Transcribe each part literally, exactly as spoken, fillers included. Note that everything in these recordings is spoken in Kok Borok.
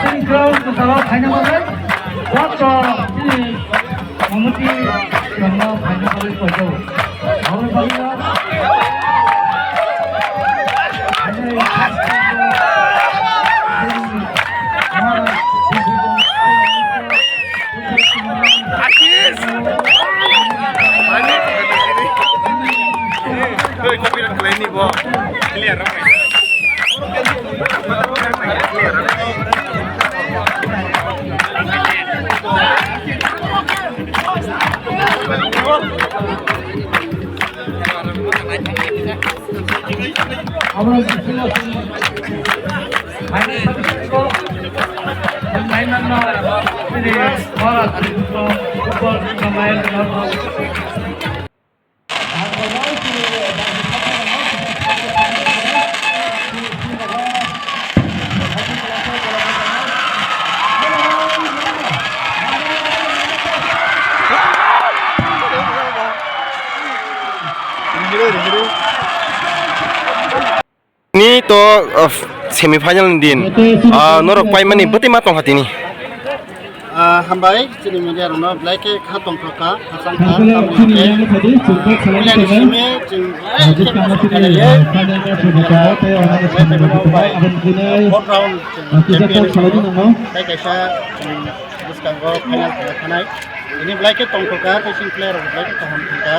Chini ground kwcharo phaina bagwi, watch chini committee rokno phaina bagwi koijago. Aboni bagwino Ashish! Hey, copyright claim ni bo. Clear, okay. Ni to, uh, semi final ni din. Ah, norok paimani bwtwi ma tongkha tini. Ah, hambai, chini media rokno belai khe kha tongthok kha, khachang kha, tamni hwnkhe, ah, puilani simi chwng belai khe kha khairokya, belai khe belai khe fourth round chwng champion wngmano, tei kaisa chwng bwskango final thangna thanai. Tini belai khe tongthok kha, tei chini player rok belai khe kaham thang kha.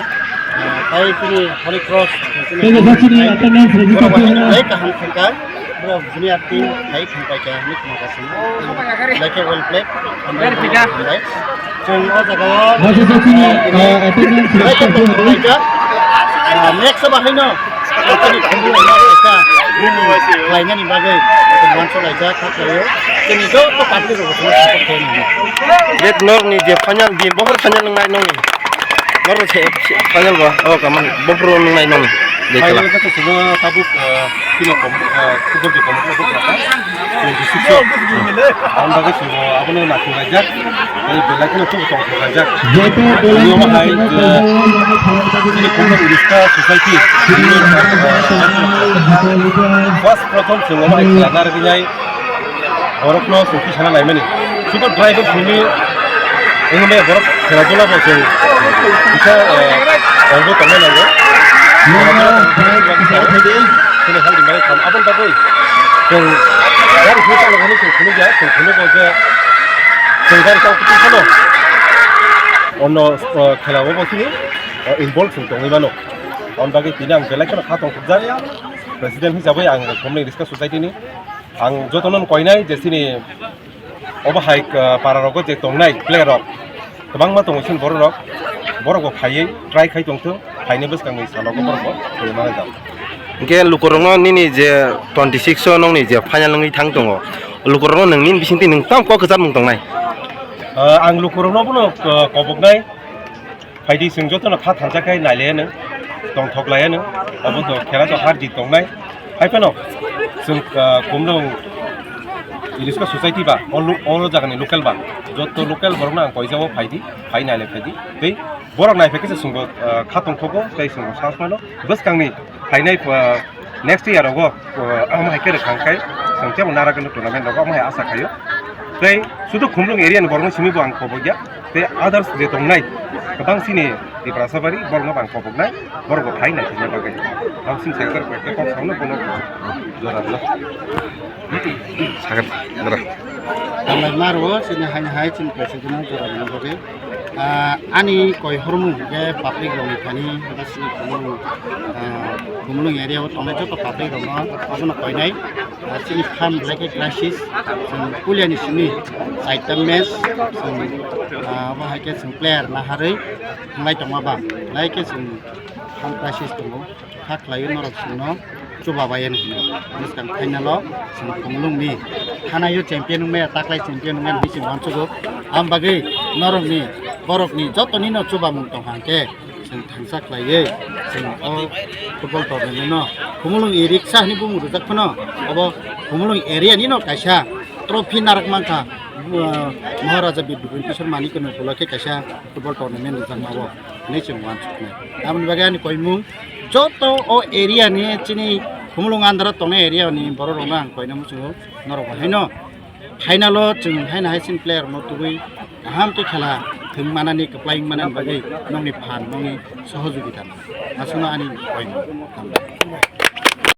Ah, tei chini Holy Cross, chini belai kaham thang kha. Bro, junior team hai thang pai kha, ni khna kha sini. Belai khe well played. Hambai, hambai. Chwng o jaga o, ah, belai khe tongthok kha. Ah, next o bahai no. Chini khumbu no kha. Khlainani bagwi, chwng uansuk laijak, kha khlaio. Chini joto party rok support khlainani. Norok ni je final din, bohor final wngnai nongni. Norok se, se final ba, o kaman, bohor wngnai nongni. Je final khe to subo tabuk, eh, tino kom, eh, football je kom, football kha. Twenty six o. Ang bagwi subo abono nakhung laijak. Ani belai kheno tubu tong laijak. Ani omo hai je, chini Khumbu Uriska Society. First prothom chwng omo hai khela narwknai. Borokno chwng tisana naimani. Sudo driver simi wngmani borok khela dula bo chwng kisa, eh, tongbo tongna nango. Chini hal rimani kam aboni bagwi chwng gari phunukya, chwng phunukya, chwng phunukya, chwng gari tang kutung phano. Ono, eh, khela o bo chini, eh, involve chwng tongwi mano. Aboni bagwi tini ang belai kheno kha tongthokjak. President hisabwi ang Khumbu Uriska Society ni. Ang jotono koinai je chini obo hai, ah, para rogo je tongnai player rok kwbangma tongo chini borok rok, borok bo phaiwi try khai tongthung, Phaini bwskangni salogo borok bo twi mano jak. Hwnkhe lukurokno nini je twenty six o nokni je final wngwi thang tongo, lukurokno nwng nini bisingtwi nwng tamo kok kwchar mung tongnai? Ah, ang lukurokno bono, ah, koboknai. Phaidi chwng jotono kha thansa khai nailaiya nwng, tongthok laiya nwng, obo to khela to har jit tongnai. Hai phano chwng, ah, Khumlwng Iriska society ba, o lo-, o jagani local ba, joto local borokno ang koijao phaidi, phai nailai phaidi. Tei borok naiphai khe chwngbo, ah, kha tongthogo, tei chwngbo sa phano bwskangni phainai, ah, next year rogo, ah, amo hai khe rwkha khe chwng tebo Narakhali tournament rogo amo hai asa khaio. Tei sudu Khumlwng area ni borokno simi bo ang kobokya. Tei others je tongnai, kwbang chini Tiprasa bari, borokno bo ang koboknai, borok bo phai naithokna bagwi. Ang chini sector kok kok samno bono jora rwna. Sakhe, dara. Hambai maro, chini haino hai chini president no jora rwna bagwi. Ah, ani koi hormung hwnkhe public rokni thani, ba chini Khumlwng, ah, Khumlwng area o tongnai joto public rokno abono koinai. Ah, chini phan belai khe crisis, chwng pulia ni simi chaita match, chwng, ah, abo hai khe chwng player naharwi thanglai tongma ba, belai khe chwng phan crisis tongo, kha khlaiwi norok chwngno chuba bai ani hino. Bwskang final o chwng Khumlwng ni thanaio champion wngmaya, taklai champion wngmaya hinwi chwng uansugo. Am bagwi norokni, borokni jotonino chubamung tong hang khe, chwng thangsa khlaiwi chwng o football tournament no Khumulwng Iriksa hinwi bumung rijak phano, obo Khumulwng area nino kaisa trophy narak mankha, uh, Maharaja Bir Bipin Kishore Manikya ni upolokhe kaisa football tournament rijakma o hinwi chwng uansuknai. Aboni bagwi ani koimung joto o area ni chini Khumulwng under o tongnai area ni borok rokno ang koina muchungo norok bo haino. Final o chwng haino hai chini player rokno tubui kaham khe khela thwng manani, kwplai wng manani bagwi nokni phan, nokni sohojogita nang. Aswkno ani point.